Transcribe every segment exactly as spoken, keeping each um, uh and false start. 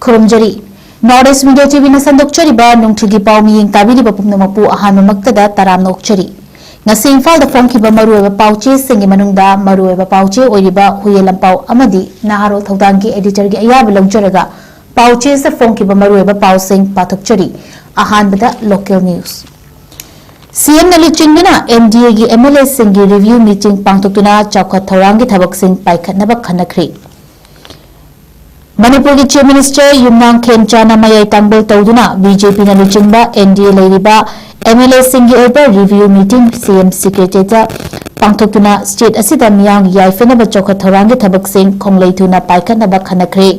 ꯈꯨꯔꯨꯝꯖꯔꯤ꯫ North East Media TVꯅ ꯁꯟꯗꯣꯛꯆꯔꯤꯕ ꯅꯨꯡꯊꯤꯜꯒꯤ ꯄꯥꯎ ꯃꯤꯌꯦꯡ ꯇꯥꯕꯤꯔꯤꯕ ꯄꯨꯝꯅꯃꯛꯄꯨ ꯑꯍꯥꯟꯕꯃꯛꯇꯗ ꯇꯔꯥꯝꯅ ꯑꯣꯛꯆꯔꯤ꯫ ꯉꯁꯤ ꯏꯝꯐꯥꯜꯗ ꯐꯣꯡꯈꯤꯕ ꯃꯔꯨꯑꯣꯏꯕ ꯄꯥꯎ ꯆꯦꯁꯤꯡꯒꯤ ꯃꯅꯨꯡꯗ ꯃꯔꯨꯑꯣꯏꯕ ꯄꯥꯎ ꯆꯦ ꯑꯣꯏꯔꯤꯕ ꯍꯨꯏꯌꯦꯟ ꯂꯥꯟꯄꯥꯎ ꯑꯃꯗꯤ ꯅꯍꯥꯔꯣꯜ ꯊꯧꯗꯥꯡꯒꯤ editorꯒꯤ ꯑꯌꯥꯕ ꯂꯧꯖꯔꯒ ꯄꯥꯎ ꯆꯦꯁꯤꯗ ꯐꯣꯡꯈꯤꯕ ꯃꯔꯨꯑꯣꯏꯕ ꯄꯥꯎꯁꯤꯡ ꯄꯥꯊꯣꯛꯆꯔꯤ꯫ ꯑꯍꯥꯟꯕꯗ local news꯫ CMꯅ ꯂꯨꯆꯤꯡꯗꯨꯅ NDAꯒꯤ MLAꯁꯤꯡꯒꯤ review meeting ꯄꯥꯡꯊꯣꯛꯇꯨꯅ ꯆꯥꯎꯈꯠ ꯊꯧꯔꯥꯡꯒꯤ ꯊꯕꯛꯁꯤꯡ ꯄꯥꯏꯈꯠꯅꯕ ꯈꯟꯅꯈ꯭ꯔꯦ꯫ ꯃꯅꯤꯄꯨꯔꯒꯤ Chief Minister ꯌꯨꯝꯅꯥꯝ ꯈꯦꯝꯆꯥꯟꯅ ꯃꯌꯥꯏ ꯇꯥꯡꯕꯜ ꯇꯧꯗꯨꯅ BJPꯅ ꯂꯨꯆꯤꯡꯕ NDA ꯂꯩꯔꯤꯕ MLAꯁꯤꯡꯒꯤ ꯑꯣꯏꯕ review meeting CM Secretariatꯇ ꯄꯥꯡꯊꯣꯛꯇꯨꯅ state ꯑꯁꯤꯗ ꯃꯤꯌꯥꯝꯒꯤ ꯌꯥꯏꯐꯅꯕ ꯆꯥꯎꯈꯠ ꯊꯧꯔꯥꯡꯒꯤ ꯊꯕꯛꯁꯤꯡ ꯈꯣꯡꯂꯩ ꯊꯨꯅ ꯄꯥꯏꯈꯠꯅꯕ ꯈꯟꯅꯈ꯭ꯔꯦ꯫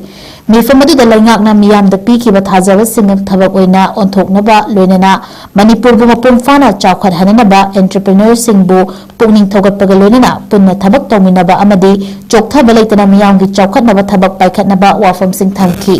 ꯃꯤꯐꯝ ꯑꯗꯨꯗ ꯂꯩꯉꯥꯛꯅ ꯃꯤꯌꯥꯝꯗ ꯄꯤꯈꯤꯕ ꯊꯥꯖꯕꯁꯤꯡ ꯊꯕꯛ ꯑꯣꯏꯅ ꯑꯣꯟꯊꯣꯛꯅꯕ ꯂꯣꯏꯅꯅ ꯃꯅꯤꯄꯨꯔꯕꯨ ꯃꯄꯨꯡ ꯐꯥꯅ ꯆꯥꯎꯈꯠꯍꯟꯅꯅꯕ entrepreneurꯁꯤꯡꯕꯨ ꯄꯨꯛꯅꯤꯡ ꯊꯧꯒꯠꯄꯒ ꯂꯣꯏꯅꯅ ꯄꯨꯟꯅ ꯊꯕꯛ ꯇꯧꯃꯤꯟꯅꯕ ꯑꯃꯗꯤ ꯆꯣꯛꯊꯕ ꯂꯩꯇꯅ ꯃꯤꯌꯥꯝꯒꯤ ꯆꯥꯎꯈꯠꯅꯕ ꯊꯕꯛ ꯄꯥꯏꯈꯠꯅꯕ ꯋꯥꯐꯝꯁꯤꯡ ꯊꯝꯈꯤ꯫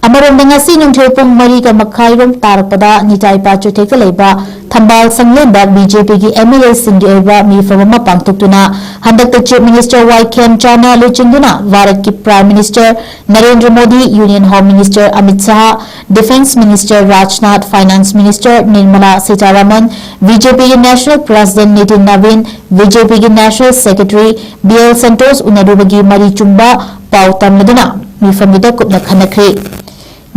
ꯑꯃꯔꯣꯝꯗ ꯉꯁꯤ ꯅꯨꯡꯊꯤꯜ ꯄꯨꯡ ꯃꯔꯤꯒ ꯃꯈꯥꯏꯔꯣꯝ ꯇꯥꯔꯛꯄꯗ ꯅꯤꯇꯥꯏ ꯄꯥꯆꯨꯊꯦꯛꯇ ꯂꯩꯕ ꯊꯝꯕꯥꯜ ꯁꯪꯂꯦꯟꯗ BJPꯒꯤ MLAꯁꯤꯡꯒꯤ ꯑꯣꯏꯕ ꯃꯤꯐꯝ ꯑꯃ ꯄꯥꯡꯊꯣꯛꯇꯨꯅ ꯍꯟꯗꯛꯇ Chief Minister ꯋꯥꯏ ꯈꯦꯝꯆꯥꯟꯅ ꯂꯨꯆꯤꯡꯗꯨꯅ ꯚꯥꯔꯠꯀꯤ Prime Minister Narendra Modi, Union Home Minister Amit Shah, Defence Minister Rajnath, Finance Minister Nirmala Sitharaman, BJPꯒꯤ National President ꯅꯤꯇꯤꯟ ꯅꯕꯤꯟ, BJPꯒꯤ National Secretary B L Santhosh ꯎꯅꯔꯨꯕꯒꯤ ꯃꯔꯤ ꯆꯨꯝꯕ ꯄꯥꯎ ꯇꯝꯂꯗꯨꯅ ꯃꯤꯐꯝꯗꯨꯗ ꯀꯨꯞꯅ ꯈꯟꯅꯈ꯭ꯔꯦ꯫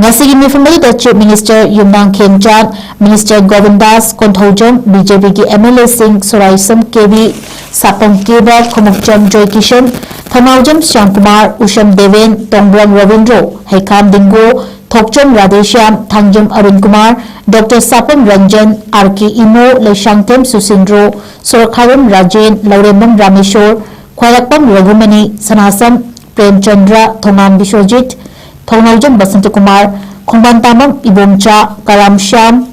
ꯉꯁꯤꯒꯤ ꯃꯤꯐꯝ ꯑꯗꯨꯗ Chief Minister ꯌꯨꯝꯅꯥꯝ ꯈꯦꯝꯆꯥꯟ, Minister ꯒꯣꯕꯤꯟꯗꯥꯁ ꯀꯣꯟꯊꯧꯖꯝ, BJPꯒꯤ MLAꯁꯤꯡ ꯁꯣꯔꯥꯏꯁꯝ ꯀꯦꯕꯤ, ꯁꯥꯄꯝ ꯀꯦꯕ, ꯈꯣꯡꯎꯞꯆꯝ ꯖꯣꯏꯀꯤꯁꯟ, ꯊꯧꯅꯥꯎꯖꯝ ꯁ꯭ꯌꯥꯝꯀꯨꯃꯥꯔ, ꯎꯁꯝ ꯗꯦꯕꯦꯟ, ꯇꯣꯡꯕ꯭ꯔꯝ ꯔꯕꯤꯟꯗ꯭ꯔꯣ, ꯍꯩꯈꯥꯝ ꯗꯤꯡꯒꯣ, ꯊꯣꯛꯆꯝ ꯔꯥꯙꯦꯁ꯭ꯌꯥꯝ, ꯊꯥꯡꯖꯝ ꯑꯔꯨꯟ ꯀꯨꯃꯥꯔ, ꯗꯣꯛꯇꯔ ꯁꯥꯄꯝ ꯔꯟꯖꯟ, ꯑꯥꯔ ꯀꯦ ꯏꯃꯣ, ꯂꯩꯁꯥꯡꯊꯦꯝ ꯁꯨꯁꯤꯟꯗ꯭ꯔꯣ, ꯁꯣꯔꯣꯛꯈꯥꯏꯕꯝ ꯔꯥꯖꯦꯟ, ꯂꯧꯔꯦꯝꯕꯝ ꯔꯥꯃꯦꯁꯣꯔ, ꯈ꯭ꯋꯥꯏꯔꯥꯛꯄꯝ ꯔꯘꯨꯃꯅꯤ, ꯁꯅꯥꯁꯝ ꯄ꯭ꯔꯦꯝꯆꯟꯗ꯭ꯔ, ꯊꯣꯉꯥꯝ ꯕꯤꯁ꯭ꯋꯖꯤꯠ, ꯊꯧꯅꯥꯎꯖꯝ ꯕꯁꯟꯇꯀꯨꯃꯥꯔ, ꯈꯣꯡꯕꯥꯟ ꯇꯥꯃꯝ ꯏꯕꯣꯝꯆꯥ, ꯀꯔꯥꯝ ꯁ꯭ꯌꯥꯝ,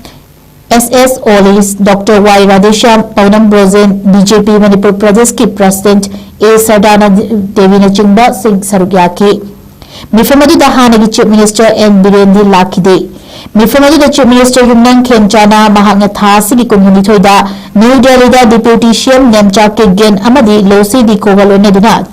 ꯑꯦꯁ ꯑꯦꯁ ꯑꯣꯂꯤꯁ, ꯗꯣꯛꯇꯔ ꯋꯥꯏ ꯔꯥꯙꯦꯁ꯭ꯌꯥꯝ, ꯄꯥꯎꯅꯝ ꯕ꯭ꯔꯣꯖꯦꯟ, ꯕꯤ ꯖꯦ ꯄꯤ ꯃꯅꯤꯄꯨꯔ ꯄ꯭ꯔꯗꯦꯁꯀꯤ ꯄ꯭ꯔꯁꯤꯗꯦꯟꯠ ꯑꯦ ꯁꯔꯗꯥꯅ ꯗꯦꯕꯤꯅꯆꯤꯡꯕꯁꯤꯡ ꯁꯔꯨꯛ ꯌꯥꯈꯤ꯫ ꯃꯤꯐꯝ ꯑꯗꯨꯗ ꯍꯥꯟꯅꯒꯤ ꯆꯤꯐ ꯃꯤꯅꯤꯁꯇꯔ ꯑꯦꯟ ꯕꯤꯔꯦꯟꯗꯤ ꯂꯥꯛꯈꯤꯗꯦ꯫ ꯃꯤꯐꯝ ꯑꯗꯨꯗ ꯆꯤꯐ ꯃꯤꯅꯤꯁꯇꯔ ꯌꯨꯝꯅꯥꯝ ꯈꯦꯝꯆꯥꯅ ꯃꯍꯥꯛꯅ ꯊꯥ ꯑꯁꯤꯒꯤ ꯀꯨꯟꯍꯨꯝꯗꯣꯏꯗ ꯅ꯭ꯌꯨ ꯗꯦꯜꯂꯤꯗ ꯗꯤꯄ꯭ꯌꯨꯇꯤ ꯁꯤ ꯑꯦꯝ ꯅꯦꯝꯆꯥ ꯀꯤꯞꯒꯦꯟ ꯑꯃꯗꯤ ꯂꯣꯁꯤ ꯗꯤꯀꯣꯒ ꯂꯣꯏꯅꯗꯨꯅ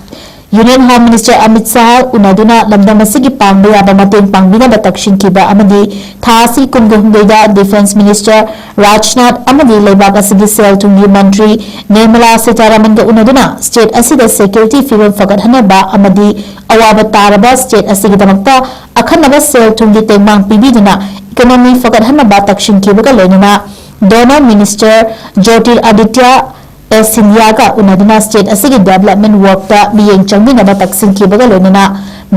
Union Home Minister Amit Shah ꯎꯅꯗꯨꯅ ꯂꯝꯗꯝ ꯑꯁꯤꯒꯤ ꯄꯥꯡꯕ ꯌꯥꯕ ꯃꯇꯦꯡ ꯄꯥꯡꯕꯤꯅꯕ ꯇꯛꯁꯤꯟꯈꯤꯕ ꯑꯃꯗꯤ ꯊꯥ ꯑꯁꯤ ꯀꯨꯟꯒ ꯍꯨꯝꯗꯣꯏꯗ Defence Minister ꯔꯥꯖꯅꯥꯊ ꯑꯃꯗꯤ ꯂꯩꯕꯥꯛ ꯑꯁꯤꯒꯤ ꯁꯦꯜ ꯊꯨꯝꯒꯤ ꯃꯟꯇ꯭ꯔꯤ ꯅꯤꯔꯃꯂꯥ ꯁꯤꯇꯥꯔꯥꯃꯟꯒ ꯎꯅꯗꯨꯅ state ꯑꯁꯤꯗ security ꯐꯤꯕꯝ ꯐꯒꯠꯍꯟꯅꯕ ꯑꯃꯗꯤ ꯑꯋꯥꯕ ꯇꯥꯔꯕ state ꯑꯁꯤꯒꯤꯗꯃꯛꯇ ꯑꯈꯟꯅꯕ ꯁꯦꯜ ꯊꯨꯝꯒꯤ ꯇꯦꯡꯕꯥꯡ ꯄꯤꯕꯤꯗꯨꯅ economy ꯐꯒꯠꯍꯟꯅꯕ ꯇꯛꯁꯤꯟꯈꯤꯕꯒ ꯂꯣꯏꯅꯅ Donor Minister ꯖ꯭ꯌꯣꯇꯤꯔꯥꯗꯤꯇ꯭ꯌ ꯑꯦꯁ ꯁꯤꯟꯙꯤꯌꯥꯒ ꯎꯅꯗꯨꯅ state ꯑꯁꯤꯒꯤ development workꯇ ꯃꯤꯠꯌꯦꯡ ꯆꯪꯕꯤꯅꯕ ꯇꯛꯁꯤꯟꯈꯤꯕꯒ ꯂꯣꯏꯅꯅ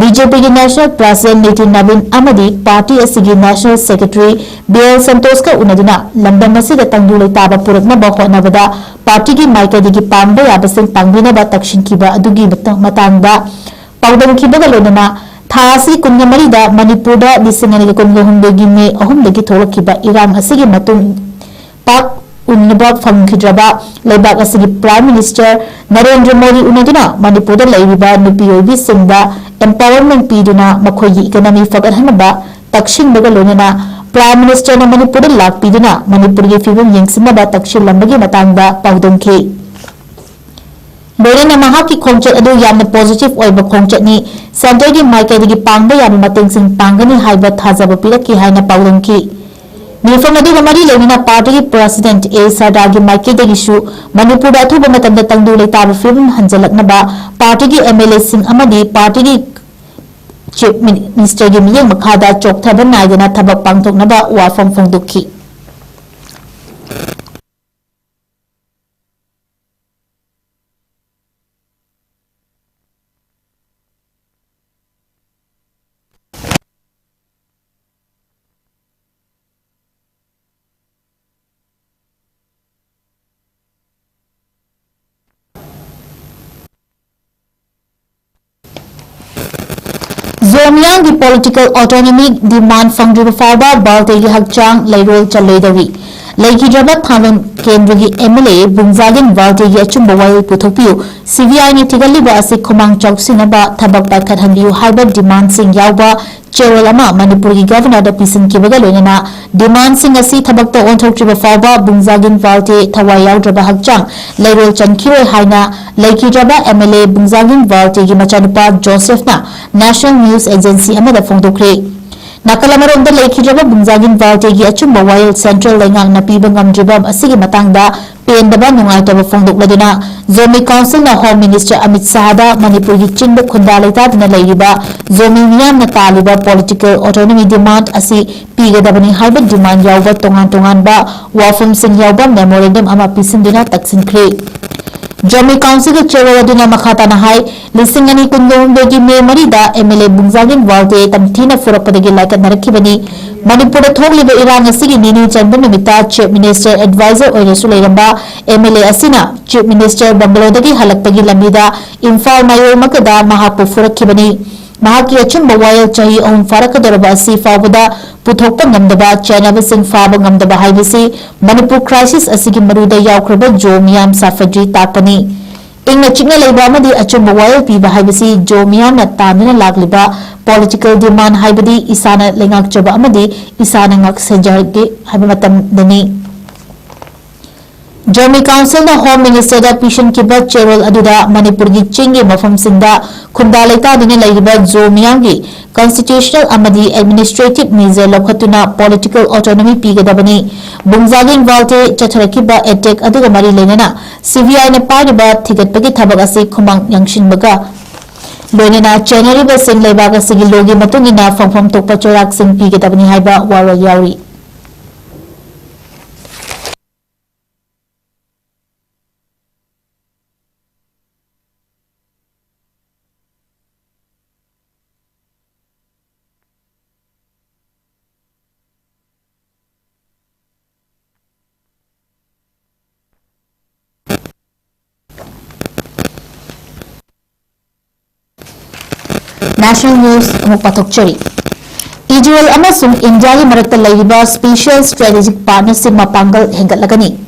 BJPꯒꯤ National President ꯅꯤꯇꯤꯟ ꯅꯕꯤꯟ ꯑꯃꯗꯤ party ꯑꯁꯤꯒꯤ National Secretary ꯕꯤ ꯑꯦꯜ ꯁꯟꯇꯣꯁꯀ ꯎꯅꯗꯨꯅ ꯂꯝꯗꯝ ꯑꯁꯤꯗ ꯇꯪꯗꯨ ꯂꯩꯇꯥꯕ ꯄꯨꯔꯛꯅꯕ ꯍꯣꯠꯅꯕꯗ partyꯒꯤ ꯃꯥꯏꯀꯩꯗꯒꯤ ꯄꯥꯡꯕ ꯌꯥꯕꯁꯤꯡ ꯄꯥꯡꯕꯤꯅꯕ ꯇꯛꯁꯤꯟꯈꯤꯕ ꯑꯗꯨꯒꯤ ꯃꯇ-, ꯃꯇꯥꯡꯗ ꯄꯥꯎꯗꯝꯈꯤꯕꯒ ꯂꯣꯏꯅꯅ ꯊꯥ ꯑꯁꯤ ꯀꯨꯟꯒ ꯃꯔꯤꯗ ꯃꯅꯤꯄꯨꯔꯗ ꯂꯤꯁꯤꯡ ꯑꯅꯤꯒ ꯀꯨꯟꯒ ꯍꯨꯝꯗꯣꯏꯒꯤ ꯃꯦ ꯑꯍꯨꯝꯗꯒꯤ ꯊꯣꯛꯂꯛꯈꯤꯕ ꯏꯔꯥꯡ ꯑꯁꯤꯒꯤ ꯃꯇꯨꯡ ꯄꯥꯛ ꯎꯅꯕ ꯐꯪꯈꯤꯗ꯭ꯔꯕ ꯂꯩꯕꯥꯛ ꯑꯁꯤꯒꯤ Prime Minister ꯅꯔꯦꯟꯗ꯭ꯔ ꯃꯣꯗꯤ ꯎꯅꯗꯨꯅ ꯃꯅꯤꯄꯨꯔꯗ ꯂꯩꯔꯤꯕ ꯅꯨꯄꯤ ꯑꯣꯏꯕꯤꯁꯤꯡꯗ empowerment ꯄꯤꯗꯨꯅ ꯃꯈꯣꯏꯒꯤ economy ꯐꯒꯠꯍꯟꯅꯕ ꯇꯛꯁꯤꯟꯕꯒ ꯂꯣꯏꯅꯅ Prime Ministerꯅ ꯃꯅꯤꯄꯨꯔꯗ ꯂꯥꯛꯄꯤꯗꯨꯅ ꯃꯅꯤꯄꯨꯔꯒꯤ ꯐꯤꯕꯝ ꯌꯦꯡꯁꯤꯟꯅꯕ ꯇꯛꯁꯤꯜꯂꯝꯕꯒꯤ ꯃꯇꯥꯡꯗ ꯄꯥꯎꯗꯝꯈꯤ꯫ ꯂꯣꯏꯅꯅ ꯃꯍꯥꯛꯀꯤ ꯈꯣꯡꯆꯠ ꯑꯗꯨ ꯌꯥꯝꯅ positive ꯑꯣꯏꯕ ꯈꯣꯡꯆꯠꯅꯤ, centreꯒꯤ ꯃꯥꯏꯀꯩꯗꯒꯤ ꯄꯥꯡꯕ ꯌꯥꯕ ꯃꯇꯦꯡꯁꯤꯡ ꯄꯥꯡꯒꯅꯤ ꯍꯥꯏꯕ ꯊꯥꯖꯕ ꯄꯤꯔꯛꯈꯤ ꯍꯥꯏꯅ ꯄꯥꯎꯗꯝꯈꯤ꯫ ꯃꯤꯐꯝ ꯑꯗꯨꯒ ꯃꯔꯤ ꯂꯩꯅꯅ partyꯒꯤ President ꯑꯦ ꯁꯔꯗꯥꯒꯤ ꯃꯥꯏꯀꯩꯗꯒꯤꯁꯨ ꯃꯅꯤꯄꯨꯔꯗ ꯑꯊꯨꯕ ꯃꯇꯝꯗ ꯇꯪꯗꯨ ꯂꯩꯇꯥꯕ ꯐꯤꯕꯝ ꯍꯟꯖꯤꯜꯂꯛꯅꯕ partyꯒꯤ MLAꯁꯤꯡ ꯑꯃꯗꯤ partyꯒꯤ Chief Ministerꯒꯤ ꯃꯤꯠꯌꯦꯡ ꯃꯈꯥꯗ ꯆꯣꯛꯊꯕ ꯅꯥꯏꯗꯅ ꯊꯕꯛ ꯄꯥꯡꯊꯣꯛꯅꯕ ꯋꯥꯐꯝ ꯐꯣꯡꯗꯣꯛꯈꯤ꯫ ꯖꯣꯃꯤꯌꯥꯡꯒꯤ political autonomy demand ꯐꯪꯗ꯭ꯔꯤꯕ ꯐꯥꯎꯕ ꯕꯥꯜꯇꯦꯒꯤ ꯍꯛꯆꯥꯡ ꯂꯩꯔꯣꯜ ꯆꯜꯂꯣꯏꯗꯧꯔꯤ꯫ ꯂꯩꯈꯤꯗ꯭ꯔꯕ ꯊꯥꯕꯝ ꯀꯦꯟꯗ꯭ꯔꯒꯤ M L A ꯕꯨꯡꯖꯥꯒꯤꯟ ꯚꯥꯜꯇꯦꯒꯤ ꯑꯆꯨꯝꯕ ꯋꯥꯌꯦꯜ ꯄꯨꯊꯣꯛꯄꯤꯌꯨ, C B I ꯅ ꯊꯤꯒꯠꯂꯤꯕ ꯑꯁꯤ ꯈꯨꯃꯥꯡ ꯆꯥꯎꯁꯤꯟꯅꯕ ꯊꯕꯛ ꯄꯥꯏꯈꯠꯍꯟꯕꯤꯌꯨ ꯍꯥꯏꯕ ꯗꯤꯃꯥꯟꯁꯤꯡ ꯌꯥꯎꯕ ꯆꯦꯔꯣꯜ ꯑꯃ ꯃꯅꯤꯄꯨꯔꯒꯤ ꯒꯚꯔꯅꯔꯗ ꯄꯤꯁꯤꯟꯈꯤꯕꯒ ꯂꯣꯏꯅꯅ ꯗꯤꯃꯥꯟꯁꯤꯡ ꯑꯁꯤ ꯊꯕꯛꯇ ꯑꯣꯟꯊꯣꯛꯇ꯭ꯔꯤꯕ ꯐꯥꯎꯕ ꯕꯨꯡꯖꯥꯒꯤꯟ ꯚꯥꯜꯇꯦ ꯊꯋꯥꯏ ꯌꯥꯎꯗ꯭ꯔꯕ ꯍꯛꯆꯥꯡ ꯂꯩꯔꯣꯜ ꯆꯟꯈꯤꯔꯣꯏ ꯍꯥꯏꯅ ꯂꯩꯈꯤꯗ꯭ꯔꯕ M L A ꯕꯨꯡꯖꯥꯒꯤꯟ ꯚꯥꯜꯇꯦꯒꯤ ꯃꯆꯥꯅꯨꯄꯥ ꯖꯣꯁꯦꯐꯅ National News Agency ꯑꯃꯗ ꯐꯣꯡꯗꯣꯛꯈ꯭ꯔꯦ꯫ ꯅꯥꯀꯜ ꯑꯃꯔꯣꯝꯗ ꯂꯩꯈꯤꯗ꯭ꯔꯕ ꯕꯨꯡꯖꯥꯒꯤꯟ ꯚꯥꯜꯇꯦꯒꯤ ꯑꯆꯨꯝꯕ ꯋꯥꯌꯦꯜ ꯁꯦꯟꯇ꯭ꯔꯦꯜ ꯂꯩꯉꯥꯛꯅ ꯄꯤꯕ ꯉꯝꯗ꯭ꯔꯤꯕ ꯑꯁꯤꯒꯤ ꯃꯇꯥꯡꯗ ꯄꯦꯟꯗꯕ ꯅꯨꯡꯉꯥꯏꯇꯕ ꯐꯣꯡꯗꯣꯛꯂꯗꯨꯅ ꯖꯣꯃꯤ ꯀꯥꯎꯟꯁꯤꯜꯅ ꯍꯣꯝ ꯃꯤꯅꯤꯁꯇꯔ ꯑꯃꯤꯠ ꯁꯥꯍꯗ ꯃꯅꯤꯄꯨꯔꯒꯤ ꯆꯤꯡꯗ ꯈꯨꯟꯗꯥ ꯂꯩꯇꯥꯗꯅ ꯂꯩꯔꯤꯕ ꯖꯣꯃꯤ ꯃꯤꯌꯥꯝꯅ ꯇꯥꯜꯂꯤꯕ ꯄꯣꯂꯤꯇꯤꯀꯦꯜ ꯑꯣꯇꯣꯅꯣꯃꯤ ꯗꯤꯃꯥꯟꯗ ꯑꯁꯤ ꯄꯤꯒꯗꯕꯅꯤ ꯍꯥꯏꯕ ꯗꯤꯃꯥꯟꯗ ꯌꯥꯎꯕ ꯇꯣꯉꯥꯟ ꯇꯣꯉꯥꯟꯕ ꯋꯥꯐꯝꯁꯤꯡ ꯌꯥꯎꯕ ꯃꯦꯃꯣꯔꯦꯟꯗꯝ ꯑꯃ ꯄꯤꯁꯤꯟꯗꯨꯅ ꯇꯛꯁꯤꯟꯈ꯭ꯔꯦ꯫ ꯖꯣꯃꯤ ꯀꯥꯎꯟꯁꯤꯜꯒꯤ ꯆꯦꯔꯣꯜ ꯑꯗꯨꯅ ꯃꯈꯥ ꯇꯥꯅ ꯍꯥꯏ, ꯂꯤꯁꯤꯡ ꯑꯅꯤ ꯀꯨꯟꯒ ꯍꯨꯝꯗꯣꯏꯒꯤ ꯃꯦ ꯃꯔꯤꯗ M L A ꯕꯨꯡꯖꯥꯒꯤꯟ ꯚꯥꯜꯇꯦ ꯇꯝꯊꯤꯅ ꯐꯨꯔꯛꯄꯗꯒꯤ ꯂꯥꯏꯀꯠꯅꯔꯛꯈꯤꯕꯅꯤ꯫ ꯃꯅꯤꯄꯨꯔꯗ ꯊꯣꯛꯂꯤꯕ ꯏꯔꯥꯡ ꯑꯁꯤꯒꯤ ꯅꯤꯅꯤ ꯆꯟꯕ ꯅꯨꯃꯤꯠꯇ ꯆꯤꯐ ꯃꯤꯅꯤꯁꯇꯔ ꯑꯦꯗꯚꯥꯏꯖꯔ ꯑꯣꯏꯅꯁꯨ ꯂꯩꯔꯝꯕ M L A ꯑꯁꯤꯅ ꯆꯤꯐ ꯃꯤꯅꯤꯁꯇꯔ ꯕꯪꯒꯂꯣꯗꯒꯤ ꯍꯜꯂꯛꯄꯒꯤ ꯂꯝꯕꯤꯗ ꯏꯝꯐꯥꯜ ꯃꯥꯏꯑꯣꯟꯃꯛꯇꯗ ꯃꯍꯥꯛꯄꯨ ꯐꯨꯔꯛꯈꯤꯕꯅꯤ꯫ ꯃꯍꯥꯛꯀꯤ ꯑꯆꯨꯝꯕ ꯋꯥꯌꯦꯜ ꯆꯍꯤ ꯑꯍꯨꯝ ꯐꯥꯔꯛꯀꯗꯧꯔꯕ ꯑꯁꯤ ꯐꯥꯎꯕꯗ ꯄꯨꯊꯣꯛꯄ ꯉꯝꯗꯕ, ꯆꯦꯟꯅꯕꯁꯤꯡ ꯐꯥꯕ ꯉꯝꯗꯕ ꯍꯥꯏꯕꯁꯤ ꯃꯅꯤꯄꯨꯔ ꯀ꯭ꯔꯥꯏꯁꯤꯁ ꯑꯁꯤꯒꯤ ꯃꯔꯨꯗ ꯌꯥꯎꯈ꯭ꯔꯕ ꯖꯣ ꯃꯤꯌꯥꯝ ꯁꯥꯐꯗ꯭ꯔꯤ ꯇꯥꯛꯄꯅꯤ꯫ ꯏꯪꯅ ꯆꯤꯛꯅ ꯂꯩꯕ ꯑꯃꯗꯤ ꯑꯆꯨꯝꯕ ꯋꯥꯌꯦꯜ ꯄꯤꯕ ꯍꯥꯏꯕꯁꯤ ꯖꯣ ꯃꯤꯌꯥꯝꯅ ꯇꯥꯟꯗꯨꯅ ꯂꯥꯛꯂꯤꯕ ꯄꯣꯂꯤꯇꯤꯀꯦꯜ ꯗꯤꯃꯥꯟ, ꯍꯥꯏꯕꯗꯤ ꯏꯁꯥꯅ ꯂꯩꯉꯥꯛꯆꯕ ꯑꯃꯗꯤ ꯏꯁꯥꯅ ꯉꯥꯛ ꯁꯦꯟꯖꯒꯦ ꯍꯥꯏꯕ ꯃꯇꯝꯗꯅꯤ꯫ ꯖꯣꯃꯤ ꯀꯥꯎꯟꯁꯤꯜꯅ ꯍꯣꯝ ꯃꯤꯅꯤꯁꯇꯔꯗ ꯄꯤꯁꯤꯟꯈꯤꯕ ꯆꯦꯔꯣꯜ ꯑꯗꯨꯗ ꯃꯅꯤꯄꯨꯔꯒꯤ ꯆꯤꯡꯒꯤ ꯃꯐꯝꯁꯤꯡꯗ ꯈꯨꯟꯗꯥ ꯂꯩꯇꯥꯗꯨꯅ ꯂꯩꯔꯤꯕ ꯖꯣ ꯃꯤꯌꯥꯝꯒꯤ ꯀꯟꯁꯇꯤꯇ꯭ꯌꯨꯁꯅꯦꯜ ꯑꯃꯗꯤ ꯑꯦꯗꯃꯤꯅꯤꯁꯇ꯭ꯔꯦꯇꯤꯚ ꯃꯦꯖꯔ ꯂꯧꯈꯠꯇꯨꯅ ꯄꯣꯂꯤꯇꯤꯀꯦꯜ ꯑꯣꯇꯣꯅꯣꯃꯤ ꯄꯤꯒꯗꯕꯅꯤ꯫ ꯕꯨꯡꯖꯥꯒꯤꯟ ꯚꯥꯜꯇꯦ ꯆꯠꯊꯔꯛꯈꯤꯕ ꯑꯦꯇꯦꯛ ꯑꯗꯨꯒ ꯃꯔꯤ ꯂꯩꯅꯅ C B I ꯅ ꯄꯥꯏꯔꯤꯕ ꯊꯤꯒꯠꯄꯒꯤ ꯊꯕꯛ ꯑꯁꯤ ꯈꯨꯃꯥꯡ ꯌꯥꯡꯁꯤꯟꯕꯒ ꯂꯣꯏꯅꯅ ꯆꯦꯟꯅꯔꯤꯕꯁꯤꯡ ꯂꯩꯕꯥꯛ ꯑꯁꯤꯒꯤ ꯂꯣꯒꯤ ꯃꯇꯨꯡ ꯏꯟꯅ ꯐꯪꯐꯝ ꯊꯣꯛꯄ ꯆꯩꯔꯥꯛꯁꯤꯡ ꯄꯤꯒꯗꯕꯅꯤ ꯍꯥꯏꯕ ꯋꯥꯔꯣꯜ ꯌꯥꯎꯔꯤ꯫ National News ꯑꯃꯨꯛ ꯄꯥꯊꯣꯛꯆꯔꯤ꯫ ꯏꯖꯔꯦꯜ ꯑꯃꯁꯨꯡ ꯏꯟꯗꯤꯌꯥꯒꯤ ꯃꯔꯛꯇ ꯂꯩꯔꯤꯕ Special Strategic Partnership ꯃꯄꯥꯡꯒꯜ ꯍꯦꯟꯒꯠꯂꯒꯅꯤ꯫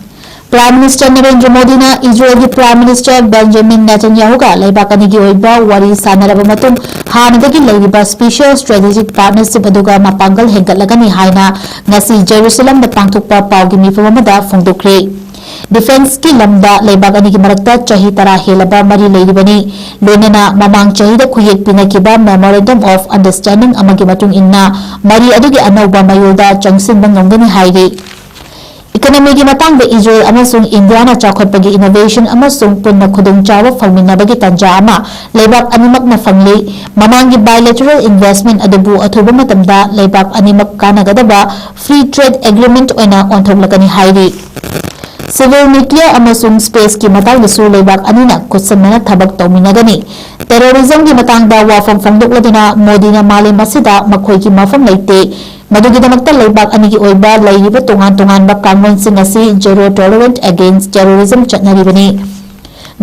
Prime Minister ꯅꯔꯦꯟꯗ꯭ꯔ ꯃꯣꯗꯤꯅ ꯏꯖꯔꯦꯜꯒꯤ Prime Minister ꯕꯦꯟꯖꯥꯃꯤꯟ ꯅꯦꯇꯟꯌꯥꯍꯨꯒ ꯂꯩꯕꯥꯛ ꯑꯅꯤꯒꯤ ꯑꯣꯏꯕ ꯋꯥꯔꯤ ꯁꯥꯅꯔꯕ ꯃꯇꯨꯡ ꯍꯥꯟꯅꯗꯒꯤ ꯂꯩꯔꯤꯕ Special Strategic Partnership ꯑꯗꯨꯒ ꯃꯄꯥꯡꯒꯜ ꯍꯦꯟꯒꯠꯂꯒꯅꯤ ꯍꯥꯏꯅ ꯉꯁꯤ ꯖꯦꯔꯨꯁꯂꯝꯗ ꯄꯥꯡꯊꯣꯛꯄ ꯄꯥꯎꯒꯤ ꯃꯤꯐꯝ ꯑꯃꯗ ꯐꯣꯡꯗꯣꯛꯈ꯭ꯔꯦ꯫ Defenceꯀꯤ ꯂꯝꯗ ꯂꯩꯕꯥꯛ ꯑꯅꯤꯒꯤ ꯃꯔꯛꯇ ꯆꯍꯤ ꯇꯔꯥ ꯍꯦꯜꯂꯕ ꯃꯔꯤ ꯂꯩꯔꯤꯕꯅꯤ꯫ ꯂꯣꯏꯅꯅ ꯃꯃꯥꯡ ꯆꯍꯤꯗ ꯈꯨꯌꯦꯛ ꯄꯤꯅꯈꯤꯕ Memorandum of Understanding ꯑꯃꯒꯤ ꯃꯇꯨꯡ ꯏꯟꯅ ꯃꯔꯤ ꯑꯗꯨꯒꯤ ꯑꯅꯧꯕ ꯃꯌꯣꯜꯗ ꯆꯪꯁꯤꯟꯕ ꯉꯝꯒꯅꯤ ꯍꯥꯏꯔꯤ꯫ Economyꯒꯤ ꯃꯇꯥꯡꯗ ꯏꯖꯔꯦꯜ ꯑꯃꯁꯨꯡ ꯏꯟꯗꯤꯌꯥꯅ ꯆꯥꯎꯈꯠꯄꯒꯤ innovation ꯑꯃꯁꯨꯡ ꯄꯨꯟꯅ ꯈꯨꯗꯣꯡꯆꯥꯕ ꯐꯪꯃꯤꯟꯅꯕꯒꯤ ꯇꯥꯟꯖꯥ ꯑꯃ ꯂꯩꯕꯥꯛ ꯑꯅꯤꯃꯛꯅ ꯐꯪꯂꯤ꯫ ꯃꯃꯥꯡꯒꯤ bilateral investment ꯑꯗꯨꯕꯨ ꯑꯊꯨꯕ ꯃꯇꯝꯗ ꯂꯩꯕꯥꯛ ꯑꯅꯤꯃꯛ ꯀꯥꯟꯅꯒꯗꯕ Free Trade Agreement ꯑꯣꯏꯅ ꯑꯣꯟꯊꯣꯛꯂꯒꯅꯤ ꯍꯥꯏꯔꯤ꯫ Civil, nuclear ꯑꯃꯁꯨꯡ spaceꯀꯤ ꯃꯇꯥꯡꯗꯁꯨ ꯂꯩꯕꯥꯛ ꯑꯅꯤꯅ ꯈꯨꯠꯁꯝꯅꯅ ꯊꯕꯛ ꯇꯧꯃꯤꯟꯅꯒꯅꯤ꯫ Terrorismꯒꯤ ꯃꯇꯥꯡꯗ ꯋꯥꯐꯝ ꯐꯣꯡꯗꯣꯛꯂꯗꯨꯅ ꯃꯣꯗꯤꯅ ꯃꯥꯂꯦꯝ ꯑꯁꯤꯗ ꯃꯈꯣꯏꯒꯤ ꯃꯐꯝ ꯂꯩꯇꯦ꯫ ꯃꯗꯨꯒꯤꯗꯃꯛꯇ ꯂꯩꯕꯥꯛ ꯑꯅꯤꯒꯤ ꯑꯣꯏꯕ ꯂꯩꯔꯤꯕ ꯇꯣꯉꯥꯟ ꯇꯣꯉꯥꯟꯕ ꯀꯥꯡꯂꯣꯟꯁꯤꯡ ꯑꯁꯤ zero tolerance against terrorism ꯆꯠꯅꯔꯤꯕꯅꯤ꯫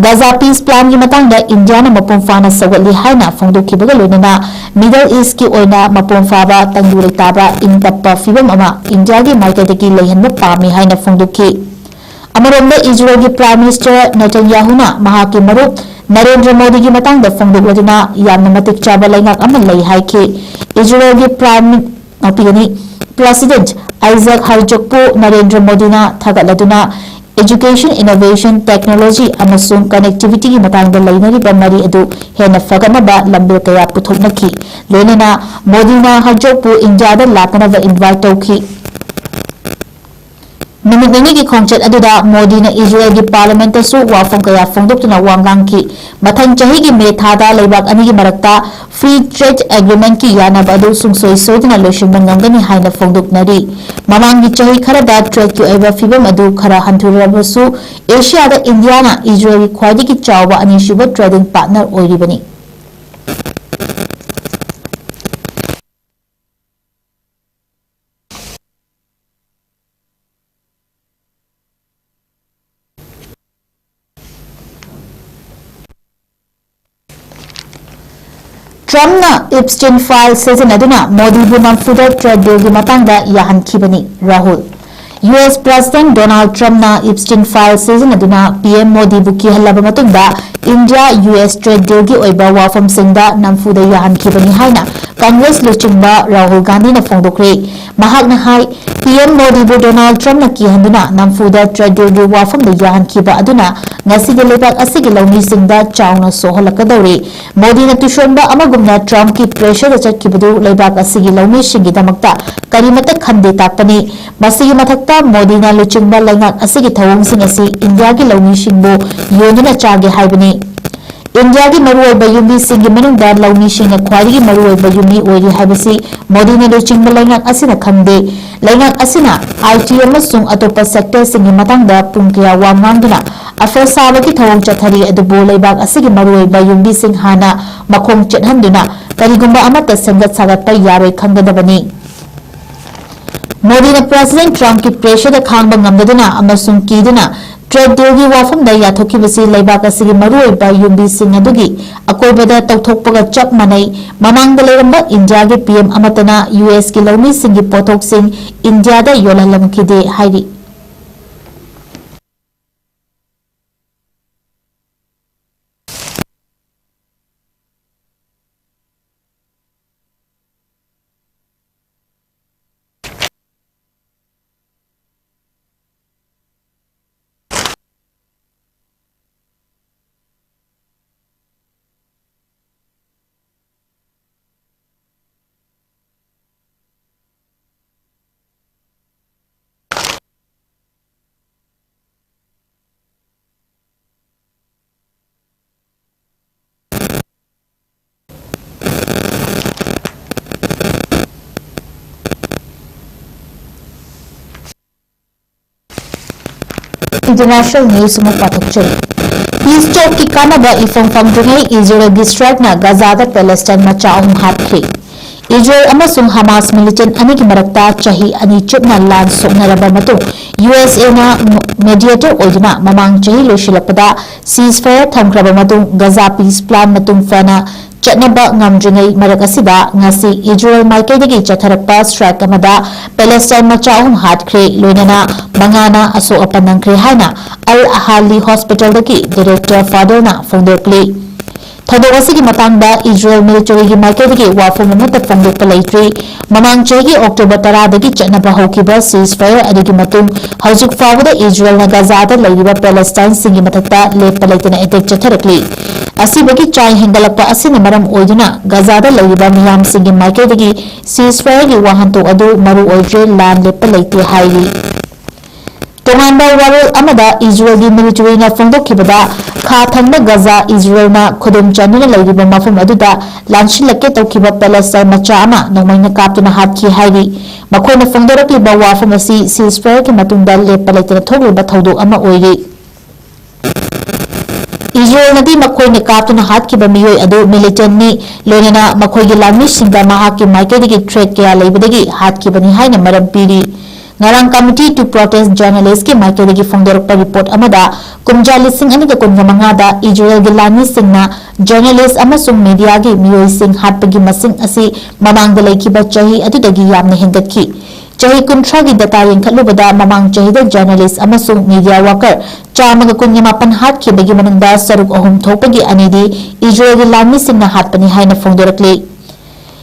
Gaza peace planꯒꯤ ꯃꯇꯥꯡꯗ ꯏꯟꯗꯤꯌꯥꯅ ꯃꯄꯨꯡ ꯐꯥꯅ ꯁꯧꯒꯠꯂꯤ ꯍꯥꯏꯅ ꯐꯣꯡꯗꯣꯛꯈꯤꯕꯒ ꯂꯣꯏꯅꯅ Middle Eastꯀꯤ ꯑꯣꯏꯅ ꯃꯄꯨꯡ ꯐꯥꯕ ꯇꯪꯗꯨ ꯂꯩꯇꯥꯕ ꯏꯪ ꯇꯞꯄ ꯐꯤꯕꯝ ꯑꯃ ꯏꯟꯗꯤꯌꯥꯒꯤ ꯃꯥꯏꯀꯩꯗꯒꯤ ꯂꯩꯍꯟꯕ ꯄꯥꯝꯃꯤ ꯍꯥꯏꯅ ꯐꯣꯡꯗꯣꯛꯈꯤ꯫ ꯑꯃꯔꯣꯝꯗ ꯏꯖꯔꯦꯜꯒꯤ Prime Minister ꯅꯦꯇꯟꯌꯥꯍꯨꯅ ꯃꯍꯥꯛꯀꯤ ꯃꯔꯨꯞ ꯅꯔꯦꯟꯗ꯭ꯔ ꯃꯣꯗꯤꯒꯤ ꯃꯇꯥꯡꯗ ꯐꯣꯡꯗꯣꯛꯂꯗꯨꯅ ꯌꯥꯝꯅ ꯃꯇꯤꯛ ꯆꯥꯕ ꯂꯩꯉꯥꯛ ꯑꯃ ꯂꯩ ꯍꯥꯏꯈꯤ꯫ ꯏꯖꯔꯦꯜꯒꯤ Prime ꯃꯤ-, ꯉꯥꯛꯄꯤꯒꯅꯤ꯫ President Isaac Herzogꯄꯨ ꯅꯔꯦꯟꯗ꯭ꯔ ꯃꯣꯗꯤꯅ ꯊꯥꯒꯠꯂꯗꯨꯅ education, innovation, technology ꯑꯃꯁꯨꯡ connectivityꯒꯤ ꯃꯇꯥꯡꯗ ꯂꯩꯅꯔꯤꯕ ꯃꯔꯤ ꯑꯗꯨ ꯍꯦꯟꯅ ꯐꯒꯠꯅꯕ ꯂꯝꯕꯦꯜ ꯀꯌꯥ ꯄꯨꯊꯣꯛꯅꯈꯤ꯫ ꯂꯣꯏꯅꯅ ꯃꯣꯗꯤꯅ ꯍꯔꯖꯣꯒꯄꯨ ꯏꯟꯗꯤꯌꯥꯗ ꯂꯥꯛꯅꯅꯕ invite ꯇꯧꯈꯤ꯫ ꯅꯨꯃꯤꯠ ꯅꯤꯅꯤꯒꯤ ꯈꯣꯡꯆꯠ ꯑꯗꯨꯗ ꯃꯣꯗꯤꯅ ꯏꯖꯔꯦꯜꯒꯤ parliamentꯇꯁꯨ ꯋꯥꯐꯝ ꯀꯌꯥ ꯐꯣꯡꯗꯣꯛꯇꯨꯅ ꯋꯥ ꯉꯥꯡꯈꯤ꯫ ꯃꯊꯪ ꯆꯍꯤꯒꯤ ꯃꯦ ꯊꯥꯗ ꯂꯩꯕꯥꯛ ꯑꯅꯤꯒꯤ ꯃꯔꯛꯇ Free Trade Agreementꯀꯤ ꯌꯥꯅꯕ ꯑꯗꯨ ꯁꯨꯡꯁꯣꯏ ꯁꯣꯏꯗꯅ ꯂꯣꯏꯁꯤꯟꯕ ꯉꯝꯒꯅꯤ ꯍꯥꯏꯅ ꯐꯣꯡꯗꯣꯛꯅꯔꯤ꯫ ꯃꯃꯥꯡꯒꯤ ꯆꯍꯤ ꯈꯔꯗ tradeꯀꯤ ꯑꯣꯏꯕ ꯐꯤꯕꯝ ꯑꯗꯨ ꯈꯔ ꯍꯟꯊꯔꯕꯁꯨ, ꯑꯦꯁꯤꯌꯥꯗ ꯏꯟꯗꯤꯌꯥꯅ ꯏꯖꯔꯦꯜꯒꯤ ꯈ꯭ꯋꯥꯏꯗꯒꯤ ꯆꯥꯎꯕ ꯑꯅꯤꯁꯨꯕ trading partner ꯑꯣꯏꯔꯤꯕꯅꯤ꯫ ꯇ꯭ꯔꯝꯞꯅ ꯏꯞꯁꯇꯤꯟ ꯐꯥꯏꯜ ꯁꯤꯖꯤꯟꯅꯗꯨꯅ ꯃꯣꯗꯤꯕꯨ ꯅꯝꯐꯨꯗ ꯇ꯭ꯔꯦꯗ ꯗꯤꯜꯒꯤ ꯃꯇꯥꯡꯗ ꯌꯥꯍꯟꯈꯤꯕꯅꯤ꯫ Rahul. U S president Donald ꯇ꯭ꯔꯝꯞꯅ ꯏꯞꯁꯇꯤꯟ ꯐꯥꯏꯜ ꯁꯤꯖꯤꯟꯅꯗꯨꯅ ꯄꯤ ꯑꯦꯝ ꯃꯣꯗꯤꯕꯨ ꯀꯤꯍꯜꯂꯕ ꯃꯇꯨꯡꯗ ꯏꯟꯗꯤꯌꯥ ꯌꯨ ꯑꯦꯁ ꯇ꯭ꯔꯦꯗ ꯗꯤꯜꯒꯤ ꯑꯣꯏꯕ ꯋꯥꯐꯝꯁꯤꯡꯗ ꯅꯝꯐꯨꯗ ꯌꯥꯍꯟꯈꯤꯕꯅꯤ ꯍꯥꯏꯅ ꯀꯪꯒ꯭ꯔꯦꯁ ꯂꯨꯆꯤꯡꯕ ꯔꯥꯍꯨꯜ ꯒꯥꯟꯙꯤꯅ ꯐꯣꯡꯗꯣꯛꯈ꯭ꯔꯦ꯫ ꯃꯍꯥꯛꯅ ꯍꯥꯏ, ꯄꯤ ꯑꯦꯝ ꯃꯣꯗꯤꯕꯨ ꯗꯣꯅꯥꯜꯗ ꯇ꯭ꯔꯝꯞꯅ ꯀꯤꯍꯟꯗꯨꯅ ꯅꯝꯐꯨꯗ ꯇ꯭ꯔꯦꯗ ꯗꯤꯜꯒꯤ ꯋꯥꯐꯝꯗ ꯌꯥꯍꯟꯈꯤꯕ ꯑꯗꯨꯅ ꯉꯁꯤꯗꯤ ꯂꯩꯕꯥꯛ ꯑꯁꯤꯒꯤ ꯂꯧꯃꯤꯁꯤꯡꯗ ꯆꯥꯎꯅ ꯁꯣꯛꯍꯜꯂꯛꯀꯗꯧꯔꯤ꯫ ꯃꯣꯗꯤꯅ ꯇꯨꯁꯣꯟꯕ ꯑꯃꯒꯨꯝꯅ ꯇ꯭ꯔꯝꯞꯀꯤ ꯄ꯭ꯔꯦꯁꯔꯗ ꯆꯠꯈꯤꯕꯗꯨ ꯂꯩꯕꯥꯛ ꯑꯁꯤꯒꯤ ꯂꯧꯃꯤꯁꯤꯡꯒꯤꯗꯃꯛꯇ ꯀꯔꯤꯃꯠꯇ ꯈꯟꯗꯦ ꯇꯥꯛꯄꯅꯤ꯫ ꯃꯁꯤꯒꯤ ꯃꯊꯛꯇ ꯃꯣꯗꯤꯅ ꯂꯨꯆꯤꯡꯕ ꯂꯩꯉꯥꯛ ꯑꯁꯤꯒꯤ ꯊꯧꯑꯣꯡꯁꯤꯡ ꯑꯁꯤ ꯏꯟꯗꯤꯌꯥꯒꯤ ꯂꯧꯃꯤꯁꯤꯡꯕꯨ ꯌꯣꯟꯗꯨꯅ ꯆꯥꯒꯦ ꯍꯥꯏꯕꯅꯤ꯫ ꯏꯟꯗꯤꯌꯥꯒꯤ ꯃꯔꯨꯑꯣꯏꯕ ꯌꯨꯝꯕꯤꯁꯤꯡꯒꯤ ꯃꯅꯨꯡꯗ ꯂꯧꯃꯤꯁꯤꯡꯅ ꯈ꯭ꯋꯥꯏꯗꯒꯤ ꯃꯔꯨꯑꯣꯏꯕ ꯌꯨꯝꯕꯤ ꯑꯣꯏꯔꯤ ꯍꯥꯏꯕꯁꯤ ꯃꯣꯗꯤꯅ ꯂꯨꯆꯤꯡꯕ ꯂꯩꯉꯥꯛ ꯑꯁꯤꯅ ꯈꯪꯗꯦ꯫ ꯂꯩꯉꯥꯛ ꯑꯁꯤꯅ ꯑꯥꯏ ꯇꯤ ꯑꯃꯁꯨꯡ ꯑꯇꯣꯞꯄ ꯁꯦꯛꯇꯔꯁꯤꯡꯒꯤ ꯃꯇꯥꯡꯗ ꯄꯨꯡ ꯀꯌꯥ ꯋꯥ ꯉꯥꯡꯗꯨꯅ ꯑꯐ꯭ꯔ ꯁꯥꯕꯒꯤ ꯊꯧꯑꯣꯡ ꯆꯠꯊꯔꯤ, ꯑꯗꯨꯕꯨ ꯂꯩꯕꯥꯛ ꯑꯁꯤꯒꯤ ꯃꯔꯨꯑꯣꯏꯕ ꯌꯨꯝꯕꯤꯁꯤꯡ ꯍꯥꯟꯅ ꯃꯈꯣꯡ ꯆꯦꯠꯍꯟꯗꯨꯅ ꯀꯔꯤꯒꯨꯝꯕ ꯑꯃꯠꯇ ꯁꯦꯝꯒꯠ ꯁꯥꯒꯠꯄ ꯌꯥꯔꯣꯏ ꯈꯪꯒꯗꯕꯅꯤ꯫ ꯃꯣꯗꯤꯅ ꯄ꯭ꯔꯦꯁꯤꯗꯦꯟꯠ ꯇ꯭ꯔꯝꯞꯀꯤ ꯄ꯭ꯔꯦꯁꯔꯗ ꯈꯥꯡꯕ ꯉꯝꯗꯗꯨꯅ ꯑꯃꯁꯨꯡ ꯀꯤꯗꯨꯅ ꯇ꯭ꯔꯦꯗ ꯗꯤꯜꯒꯤ ꯋꯥꯐꯝꯗ ꯌꯥꯊꯣꯛꯈꯤꯕꯁꯤ ꯂꯩꯕꯥꯛ ꯑꯁꯤꯒꯤ ꯃꯔꯨꯑꯣꯏꯕ ꯌꯨꯝꯕꯤꯁꯤꯡ ꯑꯗꯨꯒꯤ ꯑꯀꯣꯏꯕꯗ ꯇꯧꯊꯣꯛꯄꯒ ꯆꯞ ꯃꯥꯟꯅꯩ꯫ ꯃꯃꯥꯡꯗ ꯂꯩꯔꯝꯕ ꯏꯟꯗꯤꯌꯥꯒꯤ ꯄꯤ ꯑꯦꯝ ꯑꯃꯠꯇꯅ ꯌꯨ ꯑꯦꯁꯀꯤ ꯂꯧꯃꯤꯁꯤꯡꯒꯤ ꯄꯣꯠꯊꯣꯛꯁꯤꯡ ꯏꯟꯗꯤꯌꯥꯗ ꯌꯣꯜꯍꯜꯂꯝꯈꯤꯗꯦ ꯍꯥꯏꯔꯤ꯫ International news ꯑꯃꯨꯛ ꯄꯥꯊꯣꯛꯆꯔꯤ꯫ Peace talkꯀꯤ ꯀꯥꯟꯅꯕ ꯏꯐꯪ ꯐꯪꯗ꯭ꯔꯤꯉꯩ ꯏꯖꯔꯦꯜꯒꯤ strikeꯅ ꯒꯥꯖꯥꯗ Palestine ꯃꯆꯥ ꯑꯍꯨꯝ ꯍꯥꯠꯈ꯭ꯔꯦ꯫ ꯏꯖꯔꯦꯜ ꯑꯃꯁꯨꯡ ꯍꯃꯥꯁ militant ꯑꯅꯤꯒꯤ ꯃꯔꯛꯇ ꯆꯍꯤ ꯑꯅꯤ ꯆꯨꯞꯅ ꯂꯥꯟ ꯁꯣꯛꯅꯔꯕ ꯃꯇꯨꯡ, ꯌꯨ ꯑꯦꯁ ꯑꯦꯅ mediator ꯑꯣꯏꯗꯨꯅ ꯃꯃꯥꯡ ꯆꯍꯤ ꯂꯣꯏꯁꯤꯜꯂꯛꯄꯗ ceasefire ꯊꯝꯈ꯭ꯔꯕ ꯃꯇꯨꯡ, ꯒꯥꯖꯥ peace plan ꯃꯇꯨꯡ ꯐꯅ ꯆꯠꯅꯕ ꯉꯝꯗ꯭ꯔꯤꯉꯩ ꯃꯔꯛ ꯑꯁꯤꯗ ꯉꯁꯤ ꯏꯖꯔꯦꯜ ꯃꯥꯏꯀꯩꯗꯒꯤ ꯆꯠꯊꯔꯛꯄ strike ꯑꯃꯗ ꯄꯦꯂꯦꯁꯇꯥꯏꯟ ꯃꯆꯥ ꯑꯍꯨꯝ ꯍꯥꯠꯈ꯭ꯔꯦ, ꯂꯣꯏꯅꯅ ꯃꯉꯥꯅ ꯑꯁꯣꯛ ꯑꯄꯟ ꯅꯪꯈ꯭ꯔꯦ ꯍꯥꯏꯅ ꯑꯜ ꯑꯍꯥꯂꯤ ꯍꯣꯁꯄꯤꯇꯥꯜꯗꯒꯤ ꯗꯤꯔꯦꯛꯇꯔ ꯐꯥꯗꯔꯅ ꯐꯣꯡꯗꯣꯛꯂꯤ꯫ ꯊꯧꯗꯣꯛ ꯑꯁꯤꯒꯤ ꯃꯇꯥꯡꯗ ꯏꯖꯔꯦꯜ ꯃꯤꯂꯤꯇꯔꯤꯒꯤ ꯃꯥꯏꯀꯩꯗꯒꯤ ꯋꯥꯐꯝ ꯑꯃꯠꯇ ꯐꯣꯡꯗꯣꯛꯄ ꯂꯩꯇ꯭ꯔꯤ꯫ ꯃꯃꯥꯡ ꯆꯍꯤꯒꯤ ꯑꯣꯛꯇꯣꯕꯔ ꯇꯔꯥꯗꯒꯤ ꯆꯠꯅꯕ ꯍꯧꯈꯤꯕ ceasefire ꯑꯗꯨꯒꯤ ꯃꯇꯨꯡ ꯍꯧꯖꯤꯛ ꯐꯥꯎꯕꯗ ꯏꯖꯔꯦꯜꯅ ꯒꯥꯖꯥꯗ ꯂꯩꯔꯤꯕ ꯄꯦꯂꯦꯁꯇꯥꯏꯟꯁꯤꯡꯒꯤ ꯃꯊꯛꯇ ꯂꯦꯞꯄ ꯂꯩꯇꯅ attack ꯆꯠꯊꯔꯛꯂꯤ꯫ ꯑꯁꯤꯕꯒꯤ ꯆꯥꯡ ꯍꯦꯟꯒꯠꯂꯛꯄ ꯑꯁꯤꯅ ꯃꯔꯝ ꯑꯣꯏꯗꯨꯅ ꯒꯥꯖꯥꯗ ꯂꯩꯔꯤꯕ ꯃꯤꯌꯥꯝꯁꯤꯡꯒꯤ ꯃꯥꯏꯀꯩꯗꯒꯤ ceasefireꯒꯤ ꯋꯥꯍꯟꯊꯣꯛ ꯑꯗꯨ ꯃꯔꯨ ꯑꯣꯏꯗ꯭ꯔꯦ, ꯂꯥꯟ ꯂꯦꯞꯄ ꯂꯩꯇꯦ ꯍꯥꯏꯔꯤ꯫ ꯇꯣꯉꯥꯟꯕ ꯋꯥꯔꯣꯜ ꯑꯃꯗ ꯏꯖꯔꯦꯜꯒꯤ ꯃꯤꯂꯤꯇꯔꯤꯅ ꯐꯣꯡꯗꯣꯛꯈꯤꯕꯗ, ꯈꯥ ꯊꯪꯕ ꯒꯥꯖꯥ ꯏꯖꯔꯦꯜꯅ ꯈꯨꯗꯨꯝ ꯆꯟꯗꯨꯅ ꯂꯩꯔꯤꯕ ꯃꯐꯝ ꯑꯗꯨꯗ ꯂꯥꯟꯁꯤꯜꯂꯛꯀꯦ ꯇꯧꯈꯤꯕ ꯄꯦꯂꯦꯁꯇꯥꯏꯟ ꯃꯆꯥ ꯑꯃ ꯅꯣꯡꯃꯩꯅ ꯀꯥꯞꯇꯨꯅ ꯍꯥꯠꯈꯤ ꯍꯥꯏꯔꯤ꯫ ꯃꯈꯣꯏꯅ ꯐꯣꯡꯗꯣꯔꯛꯂꯤꯕ ꯋꯥꯐꯝ ꯑꯁꯤ ceasefireꯒꯤ ꯃꯇꯨꯡꯗ ꯂꯦꯞꯄ ꯂꯩꯇꯅ ꯊꯣꯛꯂꯤꯕ ꯊꯧꯗꯣꯛ ꯑꯃ ꯑꯣꯏꯔꯤ꯫ ꯏꯖꯔꯦꯜꯅꯗꯤ ꯃꯈꯣꯏꯅ ꯀꯥꯞꯇꯨꯅ ꯍꯥꯠꯈꯤꯕ ꯃꯤꯑꯣꯏ ꯑꯗꯨ militantꯅꯤ, ꯂꯣꯏꯅꯅ ꯃꯈꯣꯏꯒꯤ ꯂꯥꯟꯃꯤꯁꯤꯡꯗ ꯃꯍꯥꯛꯀꯤ ꯃꯥꯏꯀꯩꯗꯒꯤ threat ꯀꯌꯥ ꯂꯩꯕꯗꯒꯤ ꯍꯥꯠꯈꯤꯕꯅꯤ ꯍꯥꯏꯅ ꯃꯔꯝ ꯄꯤꯔꯤ꯫ ꯉꯔꯥꯡ Committee to Protest Journalistꯀꯤ ꯃꯥꯏꯀꯩꯗꯒꯤ ꯐꯣꯡꯗꯣꯔꯛꯄ report ꯑꯃꯗ, ꯀꯨꯝꯖꯥ ꯂꯤꯁꯤꯡ ꯑꯅꯤꯒ ꯀꯨꯟꯒ ꯃꯉꯥꯗ ꯏꯖꯔꯦꯜꯒꯤ ꯂꯥꯟꯃꯤꯁꯤꯡꯅ journalist ꯑꯃꯁꯨꯡ mediaꯒꯤ ꯃꯤꯑꯣꯏꯁꯤꯡ ꯍꯥꯠꯄꯒꯤ ꯃꯁꯤꯡ ꯑꯁꯤ ꯃꯃꯥꯡꯗ ꯂꯩꯈꯤꯕ ꯆꯍꯤ ꯑꯗꯨꯗꯒꯤ ꯌꯥꯝꯅ ꯍꯦꯟꯒꯠꯈꯤ꯫ ꯆꯍꯤ ꯀꯨꯟꯊ꯭ꯔꯥꯒꯤ data ꯌꯦꯡꯈꯠꯂꯨꯕꯗ, ꯃꯃꯥꯡ ꯆꯍꯤꯗ journalist ꯑꯃꯁꯨꯡ media worker ꯆꯥꯝꯃꯒ ꯀꯨꯟꯒ ꯃꯥꯄꯟ ꯍꯥꯠꯈꯤꯕꯒꯤ ꯃꯅꯨꯡꯗ ꯁꯔꯨꯛ ꯑꯍꯨꯝ ꯊꯣꯛꯄꯒꯤ ꯑꯅꯤꯗꯤ ꯏꯖꯔꯦꯜꯒꯤ ꯂꯥꯟꯃꯤꯁꯤꯡꯅ ꯍꯥꯠꯄꯅꯤ ꯍꯥꯏꯅ ꯐꯣꯡꯗꯣꯔꯛꯂꯤ꯫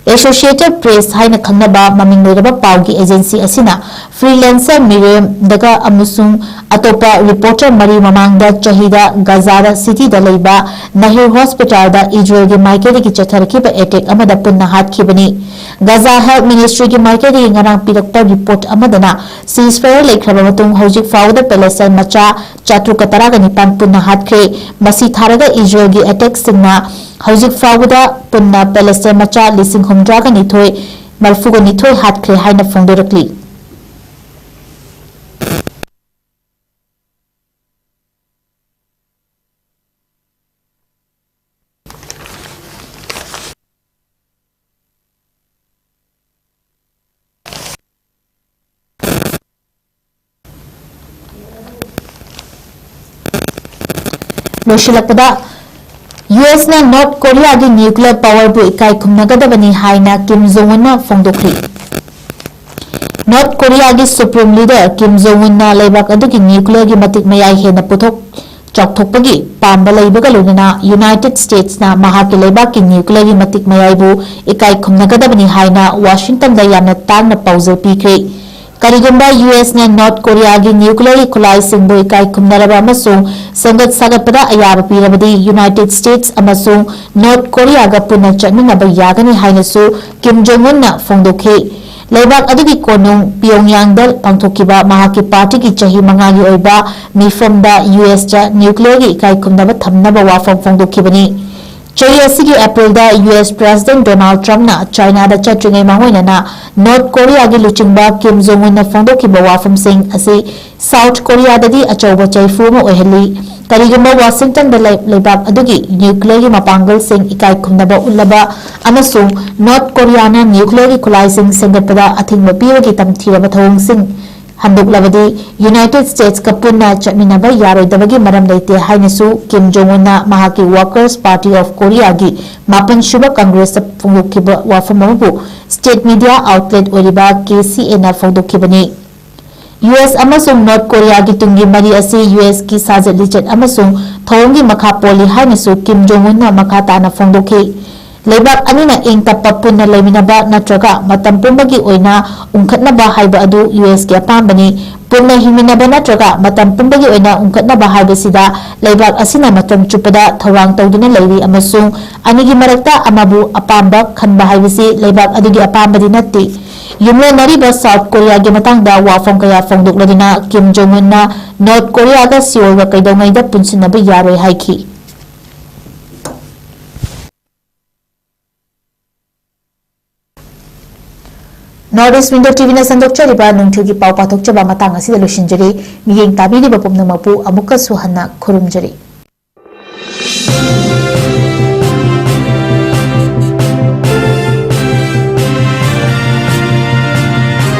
Associated Press ꯍꯥꯏꯅ ꯈꯪꯅꯕ ꯃꯃꯤꯡ ꯂꯩꯔꯕ ꯄꯥꯎꯒꯤ agency ꯑꯁꯤꯅ freelancer ꯃꯤꯔꯦꯝ ꯗꯒ ꯑꯃꯁꯨꯡ ꯑꯇꯣꯞꯄ reporter ꯃꯔꯤ ꯃꯃꯥꯡꯗ ꯆꯍꯤꯗ ꯒꯥꯖꯥꯗ cityꯗ ꯂꯩꯕ ꯅꯍꯤꯔ hospitalꯗ ꯏꯖꯔꯦꯜꯒꯤ ꯃꯥꯏꯀꯩꯗꯒꯤ ꯆꯠꯊꯔꯛꯈꯤꯕ attack ꯑꯃꯗ ꯄꯨꯟꯅ ꯍꯥꯠꯈꯤꯕꯅꯤ꯫ ꯒꯥꯖꯥ Health Ministryꯒꯤ ꯃꯥꯏꯀꯩꯗꯒꯤ ꯉꯔꯥꯡ ꯄꯤꯔꯛꯄ report ꯑꯃꯗꯅ, ceasefire ꯂꯩꯈ꯭ꯔꯕ ꯃꯇꯨꯡ ꯍꯧꯖꯤꯛ ꯐꯥꯎꯕꯗ ꯄꯦꯂꯦꯁꯇꯥꯏꯟ ꯃꯆꯥ ꯆꯥꯇ꯭ꯔꯨꯛꯀ ꯇꯔꯥꯒ ꯅꯤꯄꯥꯟ ꯄꯨꯟꯅ ꯍꯥꯠꯈ꯭ꯔꯦ꯫ ꯃꯁꯤ ꯊꯥꯔꯒ ꯏꯖꯔꯦꯜꯒꯤ attackꯁꯤꯡꯅ ꯍꯧꯖꯤꯛ ꯐꯥꯎꯕꯗ ꯄꯨꯟꯅ ꯄꯦꯂꯦꯁꯇꯥꯏꯟ ꯃꯆꯥ ꯂꯤꯁꯤꯡ ꯍꯨꯝꯗ꯭ꯔꯥꯒ ꯅꯤꯊꯣꯏ, ꯃꯔꯤꯐꯨꯒ ꯅꯤꯊꯣꯏ ꯍꯥꯠꯈ꯭ꯔꯦ ꯍꯥꯏꯅ ꯐꯣꯡꯗꯣꯔꯛꯂꯤ꯫ ꯂꯣꯏꯁꯤꯜꯂꯛꯄꯗ, ꯌꯨ ꯑꯦꯁꯅ ꯅꯣꯔꯠ ꯀꯣꯔꯤꯌꯥꯒꯤ ꯅ꯭ꯌꯨꯀ꯭ꯂꯤꯌꯔ ꯄꯥꯋꯔꯕꯨ ꯏꯀꯥꯏ ꯈꯨꯝꯅꯒꯗꯕꯅꯤ ꯍꯥꯏꯅ ꯀꯤꯝ ꯖꯣꯡ ꯎꯟꯅ ꯐꯣꯡꯗꯣꯛꯈ꯭ꯔꯤ꯫ ꯅꯣꯔꯠ ꯀꯣꯔꯤꯌꯥꯒꯤ ꯁꯨꯄ꯭ꯔꯤꯝ ꯂꯤꯗꯔ ꯀꯤꯝ ꯖꯣꯡ ꯎꯟꯅ ꯂꯩꯕꯥꯛ ꯑꯗꯨꯒꯤ ꯅ꯭ꯌꯨꯀ꯭ꯂꯤꯌꯔꯒꯤ ꯃꯇꯤꯛ ꯃꯌꯥꯏ ꯍꯦꯟꯅ ꯄꯨꯊꯣꯛ ꯆꯥꯎꯊꯣꯛꯄꯒꯤ ꯄꯥꯝꯕ ꯂꯩꯕꯒ ꯂꯣꯏꯅꯅ ꯌꯨꯅꯥꯏꯇꯦꯗ ꯁ꯭ꯇꯦꯠꯁꯅ ꯃꯍꯥꯛꯀꯤ ꯂꯩꯕꯥꯛꯀꯤ ꯅ꯭ꯌꯨꯀ꯭ꯂꯤꯌꯔꯒꯤ ꯃꯇꯤꯛ ꯃꯌꯥꯏꯕꯨ ꯏꯀꯥꯏ ꯈꯨꯝꯅꯒꯗꯕꯅꯤ ꯍꯥꯏꯅ ꯋꯥꯁꯤꯡꯇꯟꯗ ꯌꯥꯝꯅ ꯇꯥꯡꯅ ꯄꯥꯎꯖꯦꯜ ꯄꯤꯈ꯭ꯔꯦ꯫ ꯀꯔꯤꯒꯨꯝꯕ ꯌꯨ ꯑꯦꯁꯅ ꯅꯣꯔꯠ ꯀꯣꯔꯤꯌꯥꯒꯤ ꯅ꯭ꯌꯨꯀ꯭ꯂꯤꯌꯔꯒꯤ ꯈꯨꯠꯂꯥꯏꯁꯤꯡꯕꯨ ꯏꯀꯥꯏ ꯈꯨꯝꯅꯔꯕ ꯑꯃꯁꯨꯡ ꯁꯦꯝꯒꯠ ꯁꯥꯒꯠꯄꯗ ꯑꯌꯥꯕ ꯄꯤꯔꯕꯗꯤ, ꯌꯨꯅꯥꯏꯇꯦꯗ ꯁ꯭ꯇꯦꯠꯁ ꯑꯃꯁꯨꯡ ꯅꯣꯔꯠ ꯀꯣꯔꯤꯌꯥꯒ ꯄꯨꯟꯅ ꯆꯠꯃꯤꯟꯅꯕ ꯌꯥꯒꯅꯤ ꯍꯥꯏꯅꯁꯨ ꯀꯤꯝ ꯖꯣꯡ ꯎꯟꯅ ꯐꯣꯡꯗꯣꯛꯈꯤ꯫ ꯂꯩꯕꯥꯛ ꯑꯗꯨꯒꯤ ꯀꯣꯅꯨꯡ ꯄꯤꯌꯣꯡꯌꯥꯡꯗ ꯄꯥꯡꯊꯣꯛꯈꯤꯕ ꯃꯍꯥꯛꯀꯤ ꯄꯥꯔꯇꯤꯒꯤ ꯆꯍꯤ ꯃꯉꯥꯒꯤ ꯑꯣꯏꯕ ꯃꯤꯐꯝꯗ ꯌꯨ ꯑꯦꯁꯇ ꯅ꯭ꯌꯨꯀ꯭ꯂꯤꯌꯔꯒꯤ ꯏꯀꯥꯏ ꯈꯨꯝꯅꯕ ꯊꯝꯅꯕ ꯋꯥꯐꯝ ꯐꯣꯡꯗꯣꯛꯈꯤꯕꯅꯤ꯫ ꯆꯍꯤ ꯑꯁꯤꯒꯤ ꯑꯦꯄ꯭ꯔꯤꯜꯗ ꯌꯨ ꯑꯦꯁ ꯄ꯭ꯔꯦꯁꯤꯗꯦꯟꯠ ꯗꯣꯅꯥꯜꯗ ꯇ꯭ꯔꯝꯞꯅ ꯆꯥꯏꯅꯥꯗ ꯆꯠꯇ꯭ꯔꯤꯉꯩ ꯃꯥꯡꯑꯣꯏꯅꯅ ꯅꯣꯔꯠ ꯀꯣꯔꯤꯌꯥꯒꯤ ꯂꯨꯆꯤꯡꯕ ꯀꯤꯝ ꯖꯣꯡ ꯎꯟꯅ ꯐꯣꯡꯗꯣꯛꯈꯤꯕ ꯋꯥꯐꯝꯁꯤꯡ ꯑꯁꯤ ꯁꯥꯎꯠ ꯀꯣꯔꯤꯌꯥꯗꯗꯤ ꯑꯆꯧꯕ ꯆꯩꯐꯨ ꯑꯃ ꯑꯣꯏꯍꯜꯂꯤ꯫ ꯀꯔꯤꯒꯨꯝꯕ ꯋꯥꯁꯤꯡꯇꯟꯗ ꯂꯩ-, ꯂꯩꯕꯥꯛ ꯑꯗꯨꯒꯤ ꯅ꯭ꯌꯨꯀ꯭ꯂꯤꯌꯔꯒꯤ ꯃꯄꯥꯡꯒꯜꯁꯤꯡ ꯏꯀꯥꯏ ꯈꯨꯝꯅꯕ ꯎꯠꯂꯕ ꯑꯃꯁꯨꯡ ꯅꯣꯔꯠ ꯀꯣꯔꯤꯌꯥꯅ ꯅ꯭ꯌꯨꯀ꯭ꯂꯤꯌꯔꯒꯤ ꯈꯨꯠꯂꯥꯏꯁꯤꯡ ꯁꯦꯝꯒꯠꯄꯗ ꯑꯊꯤꯡꯕ ꯄꯤꯕꯒꯤ ꯇꯝꯊꯤꯔꯕ ꯊꯧꯑꯣꯡꯁꯤꯡ ꯍꯟꯗꯣꯛꯂꯕꯗꯤ, ꯌꯨꯅꯥꯏꯇꯦꯗ ꯁ꯭ꯇꯦꯠꯁꯀ ꯄꯨꯟꯅ ꯆꯠꯃꯤꯟꯅꯕ ꯌꯥꯔꯣꯏꯗꯕꯒꯤ ꯃꯔꯝ ꯂꯩꯇꯦ ꯍꯥꯏꯅꯁꯨ ꯀꯤꯝ ꯖꯣꯡ ꯎꯟꯅ ꯃꯍꯥꯛꯀꯤ ꯋꯥꯔꯀꯔꯁ ꯄꯥꯔꯇꯤ ꯑꯣꯐ ꯀꯣꯔꯤꯌꯥꯒꯤ ꯃꯥꯄꯟ ꯁꯨꯕ ꯀꯪꯒ꯭ꯔꯦꯁꯇ ꯐꯣꯡꯗꯣꯛꯈꯤꯕ ꯋꯥꯐꯝ ꯑꯃꯕꯨ ꯁ꯭ꯇꯦꯠ ꯃꯤꯗꯤꯌꯥ ꯑꯥꯎꯠꯂꯦꯠ ꯑꯣꯏꯔꯤꯕ ꯀꯦ ꯁꯤ ꯑꯦꯟꯅ ꯐꯣꯡꯗꯣꯛꯈꯤꯕꯅꯤ꯫ ꯌꯨ ꯑꯦꯁ ꯑꯃꯁꯨꯡ ꯅꯣꯔꯠ ꯀꯣꯔꯤꯌꯥꯒꯤ ꯇꯨꯡꯒꯤ ꯃꯔꯤ ꯑꯁꯤ ꯌꯨ ꯑꯦꯁꯀꯤ ꯁꯥꯖꯠ ꯂꯤꯆꯠ ꯑꯃꯁꯨꯡ ꯊꯧꯑꯣꯡꯒꯤ ꯃꯈꯥ ꯄꯣꯜꯂꯤ ꯍꯥꯏꯅꯁꯨ ꯀꯤꯝ ꯖꯣꯡ ꯎꯟꯅ ꯃꯈꯥ ꯇꯥꯅ ꯐꯣꯡꯗꯣꯛꯈꯤ꯫ ꯂꯩꯕꯥꯛ ꯑꯅꯤꯅ ꯏꯪ ꯇꯞꯄ, ꯄꯨꯟꯅ ꯂꯩꯃꯤꯟꯅꯕ ꯅꯠꯇ꯭ꯔꯒ ꯃꯇꯝ ꯄꯨꯝꯕꯒꯤ ꯑꯣꯏꯅ ꯎꯪꯈꯠꯅꯕ ꯍꯥꯏꯕ ꯑꯗꯨ ꯌꯨ ꯑꯦꯁꯀꯤ ꯑꯄꯥꯝꯕꯅꯤ꯫ ꯄꯨꯟꯅ ꯍꯤꯡꯃꯤꯟꯅꯕ ꯅꯠꯇ꯭ꯔꯒ ꯃꯇꯝ ꯄꯨꯝꯕꯒꯤ ꯑꯣꯏꯅ ꯎꯪꯈꯠꯅꯕ ꯍꯥꯏꯕꯁꯤꯗ ꯂꯩꯕꯥꯛ ꯑꯁꯤꯅ ꯃꯇꯝ ꯆꯨꯞꯄꯗ ꯊꯧꯔꯥꯡ ꯇꯧꯗꯨꯅ ꯂꯩꯔꯤ ꯑꯃꯁꯨꯡ ꯑꯅꯤꯒꯤ ꯃꯔꯛꯇ ꯑꯃꯕꯨ ꯑꯄꯥꯝꯕ ꯈꯟꯕ ꯍꯥꯏꯕꯁꯤ ꯂꯩꯕꯥꯛ ꯑꯗꯨꯒꯤ ꯑꯄꯥꯝꯕꯗꯤ ꯅꯠꯇꯦ꯫ ꯌꯨꯝꯂꯣꯟꯅꯔꯤꯕ ꯁꯥꯎꯠ ꯀꯣꯔꯤꯌꯥꯒꯤ ꯃꯇꯥꯡꯗ ꯋꯥꯐꯝ ꯀꯌꯥ ꯐꯣꯡꯗꯣꯛꯂꯗꯨꯅ ꯀꯤꯝ ꯖꯣꯡ ꯎꯟꯅ ꯅꯣꯔꯠ ꯀꯣꯔꯤꯌꯥꯒ ꯁꯤꯑꯣꯜꯒ ꯀꯩꯗꯧꯉꯩꯗ ꯄꯨꯟꯁꯤꯟꯅꯕ ꯌꯥꯔꯣꯏ ꯍꯥꯏꯈꯤ꯫ North East Window ꯇꯤ ꯚꯤꯅ ꯁꯟꯗꯣꯛꯆꯔꯤꯕ ꯅꯨꯡꯊꯤꯜꯒꯤ ꯄꯥꯎ ꯄꯥꯊꯣꯛꯆꯕ ꯃꯇꯥꯡ ꯑꯁꯤꯗ ꯂꯣꯏꯁꯤꯟꯖꯔꯤ꯫ ꯃꯤꯠꯌꯦꯡ ꯇꯥꯕꯤꯔꯤꯕ ꯄꯨꯝꯅꯃꯛꯄꯨ ꯑꯃꯨꯛꯀꯁꯨ ꯍꯟꯅ ꯈꯨꯔꯨꯝꯖꯔꯤ꯫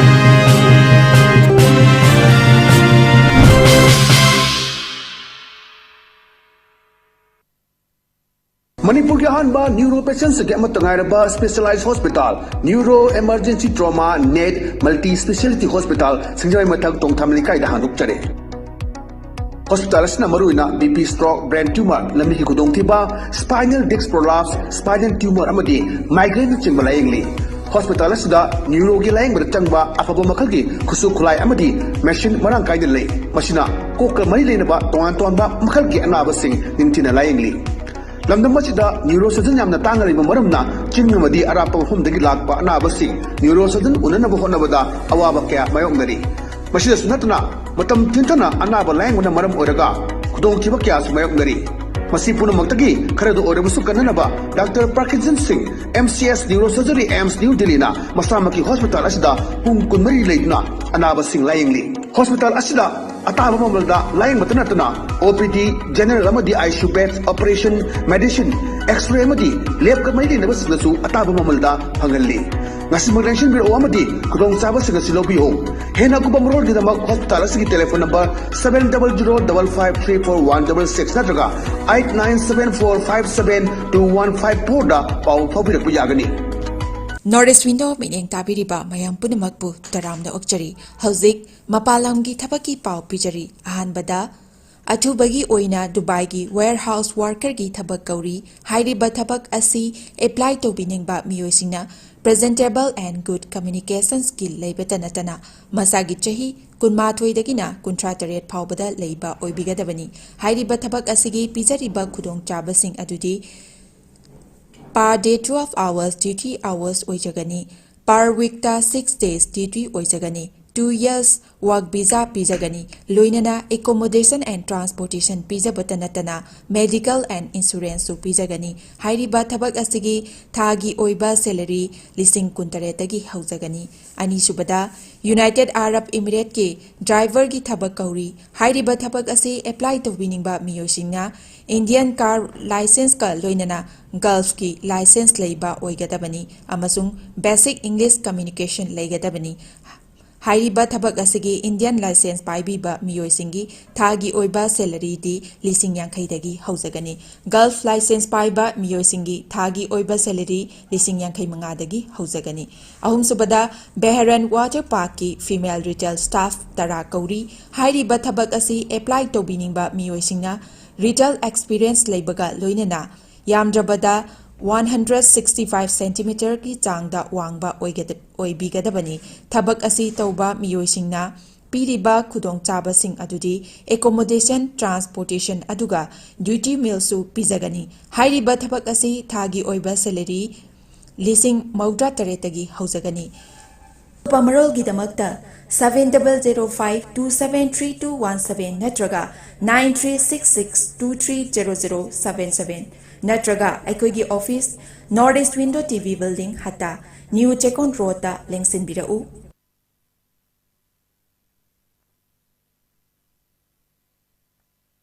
ꯃꯅꯤꯄꯨꯔꯒꯤ ꯑꯍꯥꯟꯕ ꯅ꯭ꯌꯨꯔꯣ ꯄꯦꯁꯦꯟꯁꯤꯡꯒꯤ ꯑꯃꯠꯇ ꯉꯥꯏꯔꯕ specialise hospital, neuro emergency trauma net multi speciality hospital, ꯁꯤꯡꯖꯃꯩ ꯃꯊꯛ ꯇꯣꯡꯊꯥꯃ ꯂꯩꯀꯥꯏꯗ ꯍꯥꯡꯗꯣꯛꯆꯔꯦ꯫ ꯍꯣꯁꯄꯤꯇꯥꯜ ꯑꯁꯤꯅ ꯃꯔꯨꯑꯣꯏꯅ B P stroke, brain tumour, ꯂꯝꯕꯤꯒꯤ ꯈꯨꯗꯣꯡꯊꯤꯕ, spinal disc prolapse, spinal tumour ꯑꯃꯗꯤ ꯃꯥꯏꯒ꯭ꯔꯦꯟꯅꯆꯤꯡꯕ ꯂꯥꯌꯦꯡꯂꯤ꯫ ꯍꯣꯁꯄꯤꯇꯥꯜ ꯑꯁꯤꯗ ꯅ꯭ꯌꯨꯔꯣꯒꯤ ꯂꯥꯌꯦꯡꯕꯗ ꯆꯪꯕ ꯑꯐꯕ ꯃꯈꯜꯒꯤ ꯈꯨꯠꯁꯨ ꯈꯨꯠꯂꯥꯏ ꯑꯃꯗꯤ ꯃꯦꯁꯤꯟ ꯃꯔꯥꯡ ꯀꯥꯏꯅ ꯂꯩ꯫ ꯃꯁꯤꯅ ꯀꯣꯛꯀ ꯃꯔꯤ ꯂꯩꯅꯕ ꯇꯣꯉꯥꯟ ꯇꯣꯉꯥꯟꯕ ꯃꯈꯜꯒꯤ ꯑꯅꯥꯕꯁꯤꯡ ꯅꯤꯡꯊꯤꯅ ꯂꯥꯌꯦꯡꯂꯤ꯫ ꯂꯝꯗꯝ ꯑꯁꯤꯗ ꯅ꯭ꯌꯨꯔꯣ ꯁꯔꯖꯟ ꯌꯥꯝꯅ ꯇꯥꯡꯅ ꯂꯩꯕ ꯃꯔꯝꯅ ꯆꯤꯡ ꯑꯃꯗꯤ ꯑꯔꯥꯞꯄ ꯃꯐꯝꯗꯒꯤ ꯂꯥꯛꯄ ꯑꯅꯥꯕꯁꯤꯡ ꯅ꯭ꯌꯨꯔꯣ ꯁꯔꯖꯟ ꯎꯅꯅꯕ ꯍꯣꯠꯅꯕꯗ ꯑꯋꯥꯕ ꯀꯌꯥ ꯃꯥꯌꯣꯛꯅꯔꯤ꯫ ꯃꯁꯤꯗꯁꯨ ꯅꯠꯇꯅ ꯃꯇꯝ ꯊꯤꯟꯊꯅ ꯑꯅꯥꯕ ꯂꯥꯌꯦꯡꯕꯅ ꯃꯔꯝ ꯑꯣꯏꯔꯒ ꯈꯨꯗꯣꯡꯊꯤꯕ ꯀꯌꯥꯁꯨ ꯃꯥꯌꯣꯛꯅꯔꯤ꯫ ꯃꯁꯤ ꯄꯨꯝꯅꯃꯛꯇꯒꯤ ꯈꯔꯗ ꯑꯣꯏꯔꯕꯁꯨ ꯀꯟꯅꯅꯕ ꯗꯥꯛꯇꯔ ꯄ꯭ꯔꯀꯤꯖꯟ ꯁꯤꯡ, M C S neuro surgery, AIIMS New ꯗꯤꯜꯂꯤꯅ ꯃꯁꯥꯃꯛꯀꯤ ꯍꯣꯁꯄꯤꯇꯥꯜ ꯑꯁꯤꯗ ꯄꯨꯡ ꯀꯨꯟꯃꯔꯤ ꯂꯩꯗꯨꯅ ꯑꯅꯥꯕꯁꯤꯡ ꯂꯥꯌꯦꯡꯂꯤ꯫ ꯍꯣꯁꯄꯤꯇꯥꯜ ꯑꯁꯤꯗ ꯑꯇꯥꯕ ꯃꯃꯜꯗ ꯂꯥꯌꯦꯡꯕꯇ ꯅꯠꯇꯅ ꯑꯣ ꯄꯤ ꯗꯤ, ꯖꯦꯅꯔꯦꯜ ꯑꯃꯗꯤ I C U bed, operation, medicine, x-ray ꯑꯃꯗꯤ ꯂꯦꯕꯀ ꯃꯔꯤ ꯂꯩꯅꯕꯁꯤꯡꯗꯁꯨ ꯑꯇꯥꯕ ꯃꯃꯜꯗ ꯐꯪꯍꯜꯂꯤ꯫ ꯉꯁꯤꯃꯛ ꯂꯦꯡꯁꯤꯟꯕꯤꯔꯛꯎ ꯑꯃꯗꯤ ꯈꯨꯗꯣꯡꯆꯥꯕꯁꯤꯡ ꯑꯁꯤ ꯂꯧꯕꯤꯌꯨ꯫ ꯍꯦꯟꯅ ꯑꯀꯨꯞꯄ ꯃꯔꯣꯜꯒꯤꯗꯃꯛ ꯍꯣꯁꯄꯤꯇꯥꯜ ꯑꯁꯤꯒꯤ telephone number seven double zero double five three four one double six ꯅꯠꯇ꯭ꯔꯒ eight nine seven four five seven two one five four ꯗ ꯄꯥꯎ ꯐꯥꯎꯕꯤꯔꯛꯄ ꯌꯥꯒꯅꯤ꯫ North East Window ꯃꯤꯠꯌꯦꯡ ꯇꯥꯕꯤꯔꯤꯕ ꯃꯌꯥꯝ ꯄꯨꯝꯅꯃꯛꯄꯨ ꯇꯔꯥꯝꯅ ꯑꯣꯛꯆꯔꯤ꯫ ꯍꯧꯖꯤꯛ ꯃꯄꯥꯟ ꯂꯝꯒꯤ ꯊꯕꯛꯀꯤ ꯄꯥꯎ ꯄꯤꯖꯔꯤ꯫ ꯑꯍꯥꯟꯕꯗ, ꯑꯊꯨꯕꯒꯤ ꯑꯣꯏꯅ ꯗꯨꯕꯥꯏꯒꯤ warehouse workerꯒꯤ ꯊꯕꯛ ꯀꯧꯔꯤ꯫ ꯍꯥꯏꯔꯤꯕ ꯊꯕꯛ ꯑꯁꯤ apply ꯇꯧꯕꯤꯅꯤꯡꯕ ꯃꯤꯑꯣꯏꯁꯤꯡꯅ presentable and good communication skill ꯂꯩꯕꯇ ꯅꯠꯇꯅ ꯃꯁꯥꯒꯤ ꯆꯍꯤ ꯀꯨꯟꯃꯥꯊꯣꯏꯗꯒꯤꯅ ꯀꯨꯟꯊ꯭ꯔꯥ ꯇꯔꯦꯠ ꯐꯥꯎꯕꯗ ꯂꯩꯕ ꯑꯣꯏꯕꯤꯒꯗꯕꯅꯤ꯫ ꯍꯥꯏꯔꯤꯕ ꯊꯕꯛ ꯑꯁꯤꯒꯤ ꯄꯤꯖꯔꯤꯕ ꯈꯨꯗꯣꯡꯆꯥꯕꯁꯤꯡ ꯑꯗꯨꯗꯤ per day twelve hours duty hours ꯑꯣꯏꯖꯒꯅꯤ꯫ Per weekꯇ six days duty ꯑꯣꯏꯖꯒꯅꯤ꯫ Two years work visa ꯄꯤꯖꯒꯅꯤ꯫ ꯂꯣꯏꯅꯅ accommodation and transportation ꯄꯤꯖꯕꯇ ꯅꯠꯇꯅ medical and insuranceꯁꯨ ꯄꯤꯖꯒꯅꯤ꯫ ꯍꯥꯏꯔꯤꯕ ꯊꯕꯛ ꯑꯁꯤꯒꯤ ꯊꯥꯒꯤ ꯑꯣꯏꯕ salary ꯂꯤꯁꯤꯡ ꯀꯨꯟꯇꯔꯦꯠꯇꯒꯤ ꯍꯧꯖꯒꯅꯤ꯫ ꯑꯅꯤꯁꯨꯕꯗ, United Arab Emirateꯀꯤ driverꯒꯤ ꯊꯕꯛ ꯀꯧꯔꯤ꯫ ꯍꯥꯏꯔꯤꯕ ꯊꯕꯛ ꯑꯁꯤ apply ꯇꯧꯕꯤꯅꯤꯡꯕ ꯃꯤꯑꯣꯏꯁꯤꯡꯅ Indian car licenceꯀ ꯂꯣꯏꯅꯅ Gulfꯀꯤ license ꯂꯩꯕ ꯑꯣꯏꯒꯗꯕꯅꯤ ꯑꯃꯁꯨꯡ basic English communication ꯂꯩꯒꯗꯕꯅꯤ꯫ ꯍꯥꯏꯔꯤꯕ ꯊꯕꯛ ꯑꯁꯤꯒꯤ Indian license ꯄꯥꯏꯕꯤꯕ ꯃꯤꯑꯣꯏꯁꯤꯡꯒꯤ ꯊꯥꯒꯤ ꯑꯣꯏꯕ salaryꯗꯤ ꯂꯤꯁꯤꯡ ꯌꯥꯡꯈꯩꯗꯒꯤ ꯍꯧꯖꯒꯅꯤ꯫ Gulf license ꯄꯥꯏꯕ ꯃꯤꯑꯣꯏꯁꯤꯡꯒꯤ ꯊꯥꯒꯤ ꯑꯣꯏꯕ salary ꯂꯤꯁꯤꯡ ꯌꯥꯡꯈꯩ ꯃꯉꯥꯗꯒꯤ ꯍꯧꯖꯒꯅꯤ꯫ ꯑꯍꯨꯝꯁꯨꯕꯗ, Bahrain Water Parkꯀꯤ female retail staff ꯇꯔꯥ ꯀꯧꯔꯤ꯫ ꯍꯥꯏꯔꯤꯕ ꯊꯕꯛ ꯑꯁꯤ apply ꯇꯧꯕꯤꯅꯤꯡꯕ ꯃꯤꯑꯣꯏꯁꯤꯡꯅ retail experience ꯂꯩꯕꯒ ꯂꯣꯏꯅꯅ ꯌꯥꯝꯗ꯭ꯔꯕꯗ one hundred sixty five centimeterꯒꯤ ꯆꯥꯡꯗ ꯋꯥꯡꯕ ꯑꯣꯏꯒꯗ-, ꯑꯣꯏꯕꯤꯒꯗꯕꯅꯤ꯫ ꯊꯕꯛ ꯑꯁꯤ ꯇꯧꯕ ꯃꯤꯑꯣꯏꯁꯤꯡꯅ ꯄꯤꯔꯤꯕ ꯈꯨꯗꯣꯡꯆꯥꯕꯁꯤꯡ ꯑꯗꯨꯗꯤ accommodation, transportation ꯑꯗꯨꯒ duty mealꯁꯨ ꯄꯤꯖꯒꯅꯤ꯫ ꯍꯥꯏꯔꯤꯕ ꯊꯕꯛ ꯑꯁꯤ ꯊꯥꯒꯤ ꯑꯣꯏꯕ salary ꯂꯤꯁꯤꯡ ꯃꯧꯗ꯭ꯔꯥ ꯇꯔꯦꯠꯇꯒꯤ ꯍꯧꯖꯒꯅꯤ꯫ ꯑꯀꯨꯞꯄ ꯃꯔꯣꯜꯒꯤꯗꯃꯛꯇ seven double zero five two seven three two one seven ꯅꯠꯇ꯭ꯔꯒ nine three six six two three zero zero seven seven ꯅꯠꯇ꯭ꯔꯒ ꯑꯩꯈꯣꯏꯒꯤ office, North East Window TV Building, ꯍꯠꯇꯥ, New Chekon Roadꯇ ꯂꯦꯡꯁꯤꯟꯕꯤꯔꯛꯎ꯫